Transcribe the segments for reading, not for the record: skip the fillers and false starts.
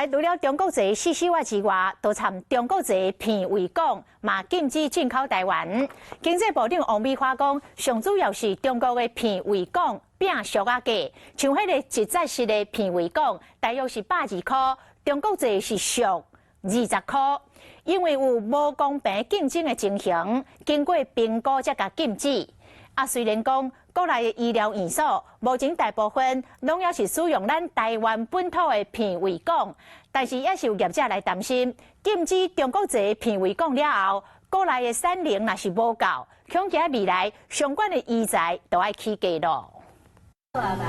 來，除了中國製四四瓦之外，都參中國製鼻胃管嘛禁止進口台灣。經濟部長王美花講，上主要是中國的鼻胃管變俗仔價，像彼个一節式的鼻胃管，大約是120箍，中國製是俗20箍。因為有無公平競爭的情形，經過評估才共禁止。啊，雖然講國內的醫療院所目前大部分攏猶是使用咱台灣本土的鼻胃管，但是也是有業者來擔心，禁止中國製鼻胃管了後，國內的產能若是無夠，恐驚未來相關的醫材都愛起價囉。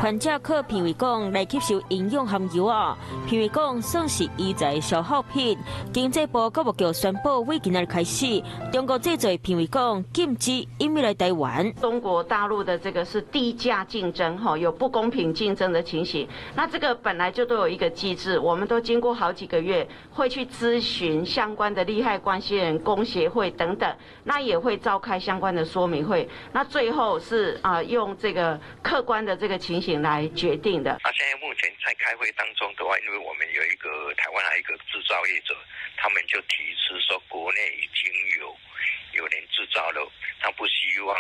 患者靠鼻胃管來吸收營養含油啊，鼻胃管算是醫材消耗品。經濟部教育局宣布，為今仔日開始，中國製造鼻胃管禁止引入來台灣。中國大陸的這個是低價競爭，哈，有不公平競爭的情形。那這個本來就都有一個機制，我們都經過好幾個月，會去諮詢相關的利害關係人、工協會等等，那也會召開相關的說明會。那最後是啊，用這個客觀的這個情形來決定的。那現在目前在開會當中的話，因為我們有一個台灣還有一個製造業者，他們就提出說，國內已經有人製造了，他不希望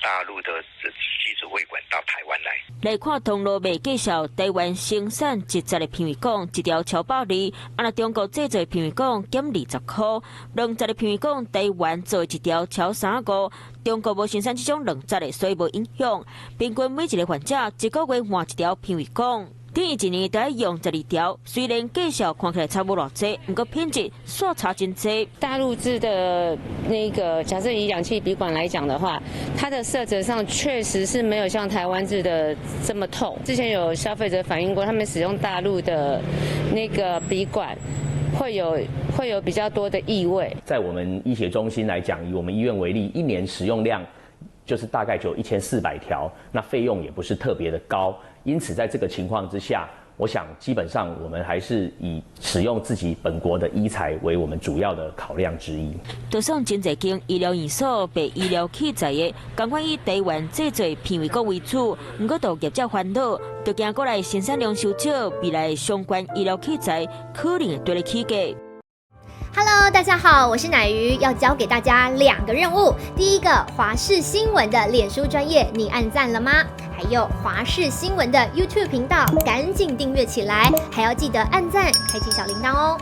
大陸的吸脂胃管到台灣來。來看通路賣介紹，台灣生產一節的鼻胃管，一條超120，啊若中國製造的鼻胃管減20箍，兩節的鼻胃管台灣做一條超35，中國無生產這種兩節的，所以無影響。平均每一個患者一個月換一條鼻胃管，等於一年得用12條。雖然價數看起來差無偌濟，毋過品質煞差真濟。大陸製的那個，假設以氧氣鼻管來講的話，它的色澤上確實是沒有像台灣製的這麼透。之前有消費者反映過，他們使用大陸的那個鼻管，會有比較多的異味。在我們醫學中心來講，以我們醫院為例，一年使用量就是大概就1400條，那費用也不是特別的高。因此，在這個情況之下，我想基本上我們還是以使用自己本國的醫材為我們主要的考量之一。就算真濟間醫療院所賣醫療器材的，仝款以台灣製造鼻胃管為主，毋過都業者煩惱，就驚國內生產量收少，未來相關醫療器材可能會綴咧起價。 Hello，大家好，我是乃瑜，要交給大家兩個任務。第一個，華視新聞的臉書專頁，你按讚了嗎？還有華視新聞的 YouTube 頻道，趕緊訂閱起來，還要記得按讚，開啟小鈴鐺哦。